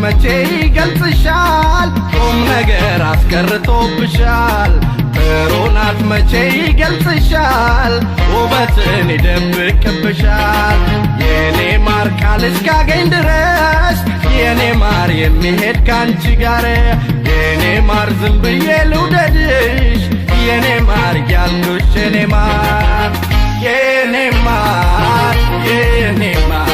መቼ ይገልጽሻል፣ ቁም ነገር አስቀርቶብሻል። ጥሩ ናት መቼ ይገልጽሻል፣ ውበትን ይደብቅብሻል። የኔ ማር ቃል እስካገኝ ድረስ፣ የኔ ማር የሚሄድ ካንቺ ጋር፣ የኔ ማር ዝም ብዬ ልውደድሽ፣ የኔ ማር ያልኩሽ፣ የኔ ማር፣ የኔ ማር፣ የኔ ማር።